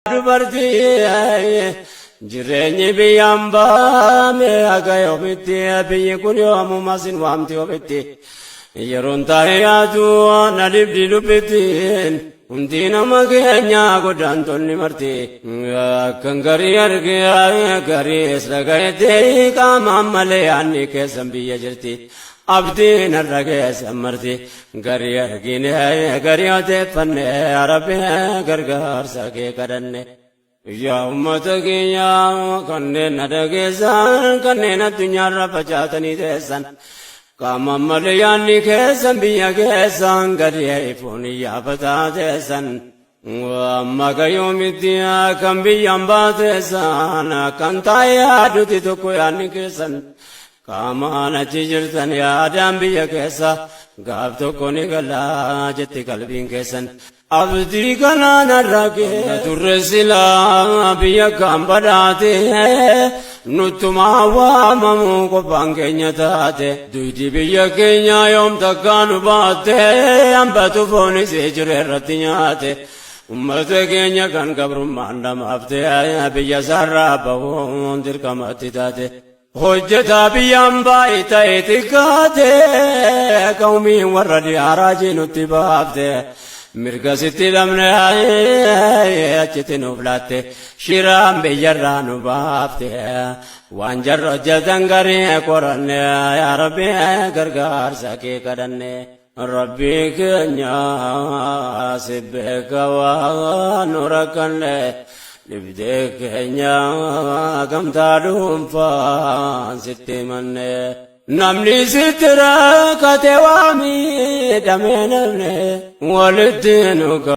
Dubartii jireenyi biyyaan baame haga yoomitti biyyi kun yoomuma sin waamti ofitti yeroon taa'ee yaadu na dhibdi dubbittiin hundi nama keenya godaantonni marti akkan garii argee gariis dhagayetti qaamaan malee yaanni keessan biyya jirti abdiin har'a keessan marti Garii argine garii odeeffanne Rabbi gargaarsa kee kadhanne. Yaa ummata keenya kanneen na dhageessan kanneen addunyaarra facaatanii teessan qaama malee yaadni keessan biyya keessan gadi ifuun iyyaafataa teessan. Amma gayoomitti kan biyyaan baateessan kan taa'ee yaaduti tokko yaadni keessan qaamaan achi jirtan yaadaan biyya keessa gaaf tokko ni galaa jetti qalbiin keessan. Abdii kanaan arragee turre silaa biyya kan badhaate nuttumaa waamamu qofaan keenya taate duydi biyya keenya yoom takkaa nu baatte hambatu foonis jiru irratti nyaate ummata keenya kan gabrummaan dhamaafte biyya isaarraa bahuun dirqamatti taate. Hojjetaa biyyaan baay'ee ta'e xiqqaate qawmiin warra diyaaraa jinutti baafte mirga sitti dhabne achitti nuuf laatte shiraan biyyarraa nu baafte waan jarra hojjetan garii qoranne yaa rabbi gargaarsa kee kadhanne. Rabbii keenya si beeka waan nu rakkanne dhibdee keenya gamtaa dhuunfaan sitti himanne. Namni sitti rakkate waa miidhamee namne walitti nu.